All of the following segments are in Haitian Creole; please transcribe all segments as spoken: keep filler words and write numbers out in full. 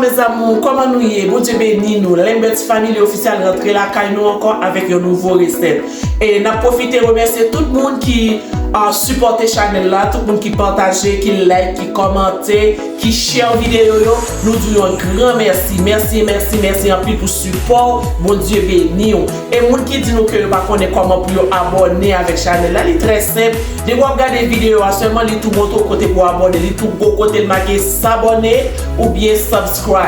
Mes amours, kòman nou ye? Bondye beni nou. Lambert's Family Official rantre lakay nou ankò avèk yon nouvo resèt. E n ap pwofite remèsye tout moun ki, ah, sipòte chanèl la, tout moun ki pataje, ki like, ki kòmante, ki share videyo yo. Nou di w yon gran mèsi. Mèsi, mèsi, mèsi anpil pou sipò w. Bondye beni w. E moun ki di nou ke yo pa konnen kòman pou yo abòne avèk chanèl la, li trè senp. Depi w ap gade videyo a, sèlman li tou montre w kote pou w abòne. Li tou gwo kote l make s'abonner oubyen subscribe.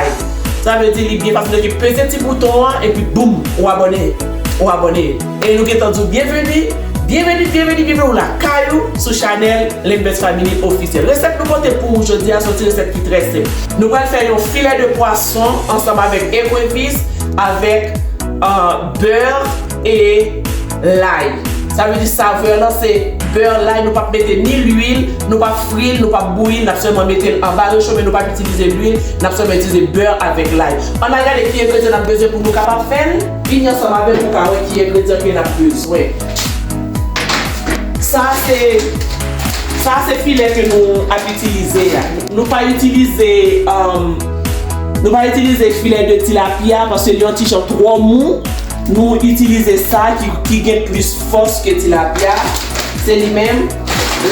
Sa vle di li byen fasil, ok, peze ti bouton an epi boum, ou abòne. Ou abòne. E nou gentan di w byenveni, byenveni, byenveni, byenveni, ou lakay ou sou chanèl Lambert's Family Official. Resèt nou pote pou ou jodi a se yon ti resèt ki trè senp. Nou pral fè yon filè de pwason ansanm avèk ekrevit, avèk, ah, bè e lay. Sa vle di savè lan se bè, lay, nou p ap mete ni lwil, nou p ap fri l, nou p ap bouyi l, n ap sèlman mete l anba recho, men nou p ap itilize lwil, n ap sèlman itilize bè avèk lay. Ann al gade ki engredyan n ap bezwen pou nou kapab fè l. Vini ansanm avè m pou w ka wè ki engredyan ke n ap bezwen. Sa se, sa se filè ke nou ap itilize a. Nou pa itilize, um, nou pa itilize filè de tilapya paske li yon ti jan twò mou. Nou itilize sa ki, ki gen plis fòs ke tilapya. Se li menm.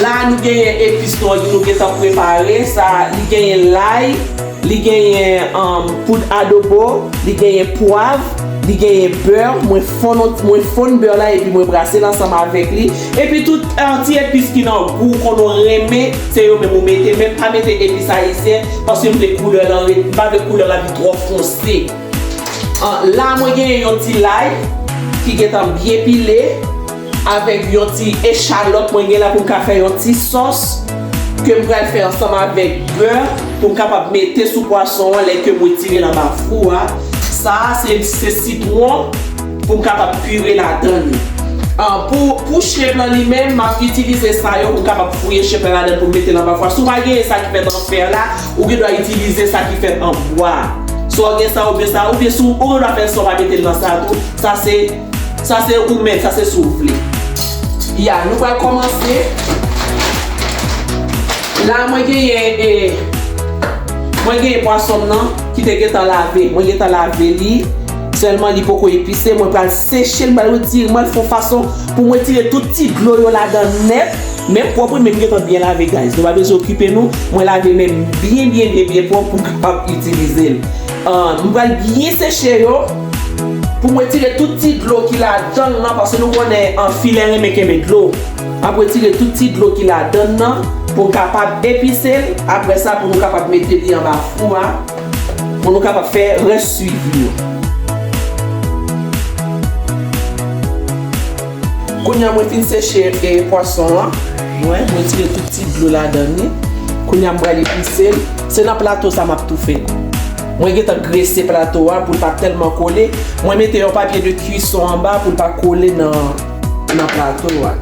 La, nou genyen epis nou an, nou gentan prepare. Sa, li genyen lay, li genyen, um, poud adobo, li genyen pwav, li genyen bè. Mwen fonn, mwen fonn bè la epi mwen brase l ansanm avèk li. Epi tout, uh, ti epis ki nan gou konnen w renmen, se yo menm ou mete. Men pa mete epis ayisyen, paske m vle koulè lan ret, m pa vle koulè la vin twò fonse. Ah, la, mwen genyen yon ti lay ki gentan byen pile, avèk yon ti echalòt mwen gen la pou m ka fè yon ti sòs ke m pral fè ansanm avèk bè pou m kapab mete sou pwason an lè ke m retire l anba fou a. Sa a, se, se sitwon pou m kapab pire ladan li. Ah, pou, pou shrimp lan li menm, m ap itilize sa yo pou m kapab fouye shrimp lan ladan pou m mete l anba fou a. Si w pa genyen sa ki fèt an fè la, ou gen dwa itilize sa ki fèt an bwa. Swa w gen sa oubyen sa, oubyen si w, ou gen dwa fè sa w pa mete l nan sa tou. Sa se, sa se ou menm, sa se si w vle. Ya, nou pral kòmanse. La, mwen genyen, e, mwen genyen pwason m nan ki te gentan lave. Mwen gentan lave li. Sèlman li poko epise. Mwen pral seche l, mwen pral retire, mwen pral fè yon fason pou mwen retire tout ti dlo yo ladan nèt. Men pwòp wi, men m gentan byen lave, guys. Nou pa bezwen okipe nou. Mwen lave men m byen, byen, byen, byen pwòp pou m kapab itilize l. Ah, m pral byen seche yo pou m retire tout ti dlo ki ladan l lan, paske nou konnen, ah, filè renmen kenbe dlo. M ap retire tout ti dlo ki ladan l lan pou m kapab epise l. Apre sa, pou nou kapab mete li anba fou a, pou nou kapab fè rès swivi yo. Kounye a mwen fin seche, e, pwason an. Mwen, mwen retire tout ti dlo ladan li. Kounye a m pral epise l. Se nan plato sa m ap tou fè l. Mwen gentan grese plato a pou l pa tèlman kole. Mwen mete yon papye de cuisson anba pou l pa kole nan, nan plato a.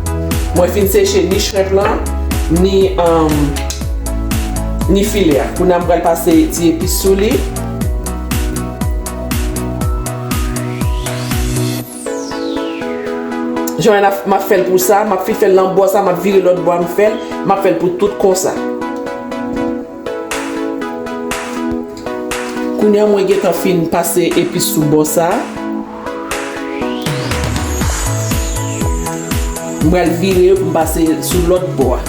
Mwen fin seche ni shrimp lan, ni, um, ni filè a. Kounye a m pral pase ti epis sou li. Jan m ap fè l pou sa, m ap fin fè l nan bò sa, m ap vire lòt bò a, m fè l, m ap fè l pou tout konsa. Kounye a mwen gentan fin pase epis sou bò sa. M pral vire yo pou m pase sou lòt bò a.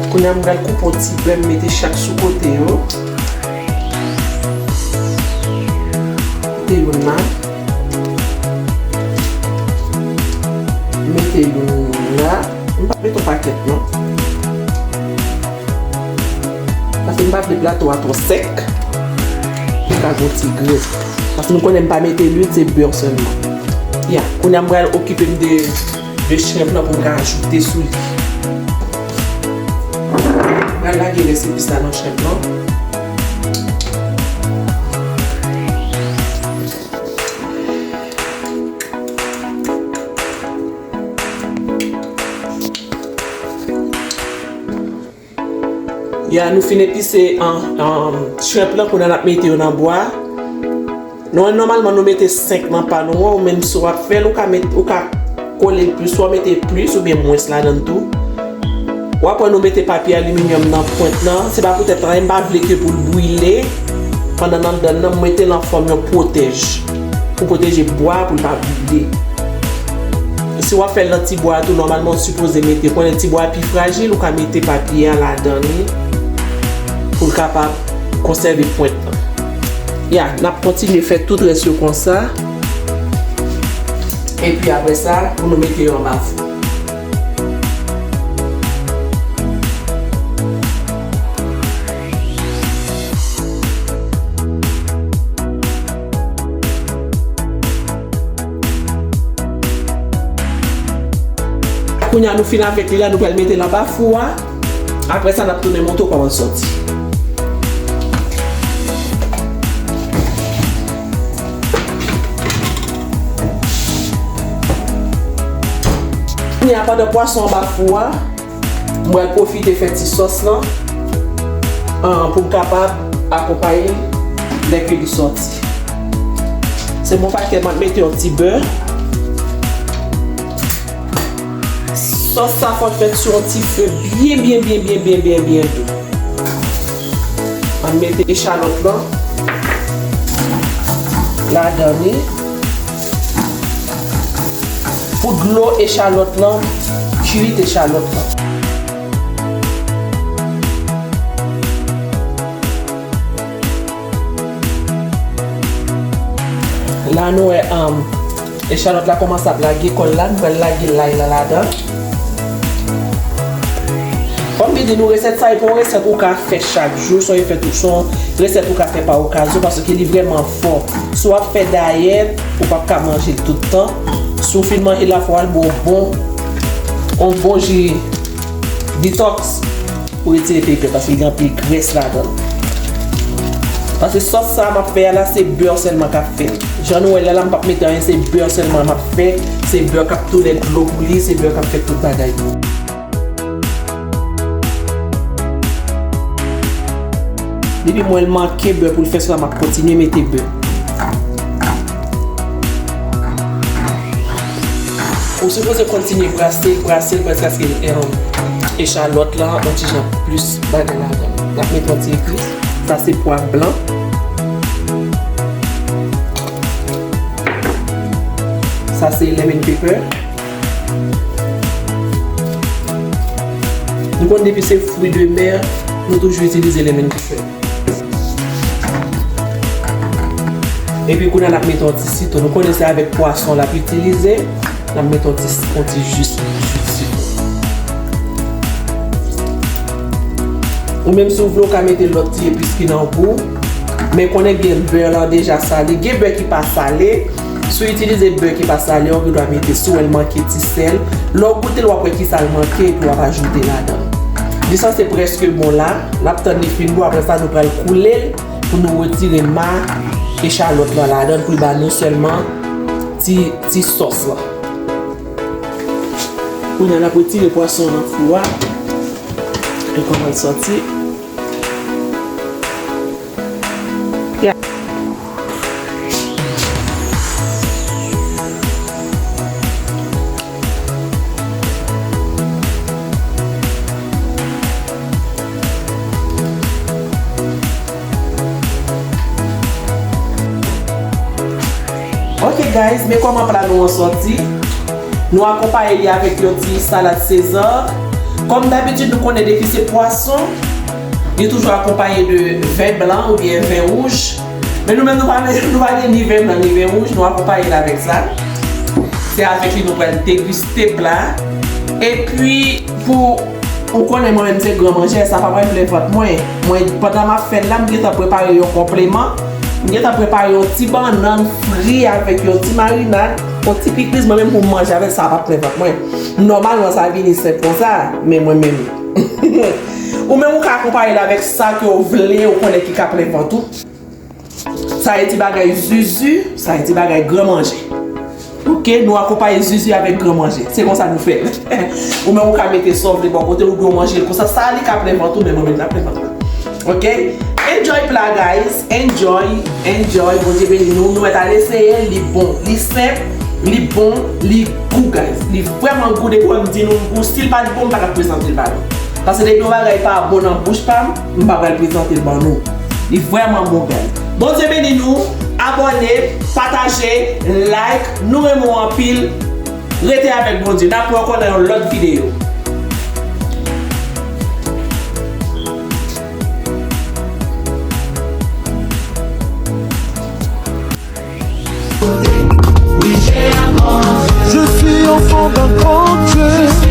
Kounye a m pral koupe yon ti bè, m mete chak sou kote yo. Mete youn la. Mete youn la. M pa mete yon pakèt non. Paske m pa vle plato a twò sèk. Li ka gen ti grès. Paske nou konnen m pa mete lwil, se bè sèlman. Ya, kounye a m pral okipe m de, de shrimp lan pou m ka ajoute sou li. M pral lage rès epis la nan shrimp lan. Ya, nou fin epise an, an shrimp lan, kounye a n ap mete yo nan bwa. Nou, nòmalman, nou mete senk nan pa nou an, ou menm si w ap fè l, ou ka met, ou ka kole l plis, swa w mete plis oubyen mwens ladan l tou. Apre nou mete papye aliminyòm nan pwent lan, se pa poutèt anyen, m pa vle ke pou l brile. Pandan n anndan nan, m mete l an fòm yon pwotèj. Pou pwoteje bwa pou l pa brile. Si w ap fè l nan ti bwa tou, nòmalman ou sipoze mete, konnen ti bwa pi frajil, ou ka mete papye a ladan li pou l kapab konsève pwent lan. Ya, n ap kontinye fè tout rès yo konsa. Epi apre sa, pou nou mete yo anba fou. Kounye a nou fin avèk li la, nou pral mete l anba fou a. Apre sa, n ap tounen montre w kòman l sòti. Kounye a, pandan pwason anba fou a, mwen pwofite fè ti sòs lan, an, pou m kapab akonpaye l lè ke li sòti. Se bon pakèt, m ap mete yon ti bè. Sòs sa fò l fèt sou yon ti fe byen, byen, byen dou. Ann mete echalòt lan ladan li. Pou dlo echalòt lan, kuit echalòt lan. La nou wè, um, echalòt la kòmanse ap lage kò l la, nou pral lage lay la ladan. Kòm m te di nou, resèt sa e pa yon resèt ou ka fè chak jou, se yon resèt ou, se yon resèt ou ka fè pa okazyon, paske li vrèman fò. Si w ap fè dayèt, ou p ap ka manje l tout tan. Si w fin manje l la, fò w al bwè yon bon, yon bon ji detox. Pou retire pepè, paske gen anpil grès ladan l. Paske sòs sa a m ap fè a la, se bè sèlman k ap fè l. Jan nou wè l la, la m p ap mete anyen, se bè sèlman m ap fè, se bè k ap tounen dlo pou li, se bè k ap fè tout bagay pou li. Depi m wè l manke bè pou l fè sòs la, m ap kontinye mete bè. Ou sipoze kontinye brase l, brase l jiskaske, em, echalòt la yon ti jan plis bagay ladan l. N ap mete yon ti epis. Sa se pwa blan. Sa se lemon pepper. Nou konn depi se fruit de mer, nou toujou itilize lemon pepper. Epi kounye a n ap mete yon ti sitwon. Nou konnen se avèk pwason l ap itilize. N ap mete yon ti, yon ti jis, jis sitwon. Ou menm si w vle, w ka mete lòt ti epis ki nan gou. Men konnen gen bè lan deja sale. Gen bè ki pa sale. Si w itilize bè ki pa sale, ou gendwa mete, si w wè l manke ti sèl. Lè w goute l, w ap wè kisa l manke, epi w ap ajoute ladan l. Li sanse prèske bon la. N ap tann li fin bon, apre sa, nou pral koule l pou nou retire ma echalòt lan ladan l, pou l ba nou sèlman ti, ti sòs lan. Kounye a, n ap retire pwason nan fou a. E kòman l sòti. Ok guys, men kòman pla nou an sòti. Nou akonpaye li avèk yon ti salad César. Kòm dabitid, nou konnen depi se pwason, li toujou akonpaye de ven blan oubyen ven wouj. Men nou menm, nou pa, nou pa gen ni ven blan ni ven wouj, nou akonpaye l avèk sa. Se avèk li nou pral degiste pla. Epi, pou, ou konnen mwen menm se gran manjè, sa pa pral plen vant mwen. Mwen, pandan m ap fè l la, m gentan prepare yon konpleman. M gentan prepare yon ti bannann fri avèk yon ti marinad, yon ti pikliz, mwen menm pou m manje avè l, sa p ap plen vant mwen. Nòmalman, sa vini senp konsa, men mwen menm. Ou menm ou ka akonpaye l avèk sa ke w vle, ou konnen ki ka plen vant ou. Sa e ti bagay zuzu, sa e ti bagay gran manje. Ok, nou akonpaye zuzu avèk gran manje. Se konsa nou fè l. Ou menm ou ka mete sa w vle bò kote, oubyen w manje l konsa. Sa li ka plen vant ou, men mwen menm l ap plen vant mwen. Ok? Enjoy pla, guys. Enjoy, enjoy. Bondye beni nou. Nou mèt al eseye l, li bon. Li senp, li bon, li gou, guys. Li vrèman gou. Depi w wè m di nou l gou, si l pa t bon, m pa t ap prezante l ba nou. Paske depi yon bagay pa bon nan bouch pa m, m pa pral prezante l ban nou. Li vrèman bon, guys. Bondye beni nou, abòne, pataje, like, nou renmen w anpil. Rete avèk Bondye. N ap wè ankò nan yon lòt videyo. Je suis enfant d'un grand Dieu.